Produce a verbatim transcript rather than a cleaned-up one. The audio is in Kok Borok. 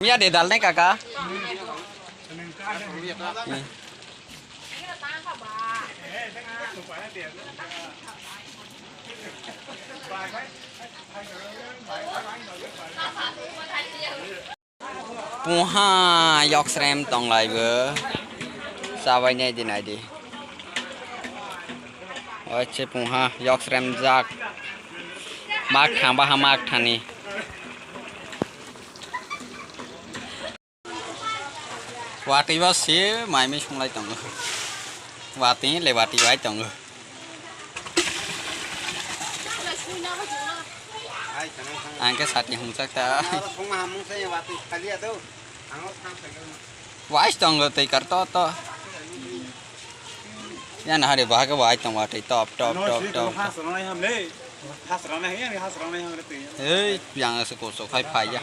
Miya de dal nai kaka. Pungha yoksrem tonglaibo. Chabai naidi naidi. Oiche pungha yoksrem jak. Mak thang baha mak thani. Watwi bo se mai mui sunglai tongo. Watwi le watwi bai tongo. Ang khe sati hwngjak ta. Wais tongo twi kar to to. Yan hari bahai khe wai tong watwi top top top top. Ei yang se kosok hai phai ya.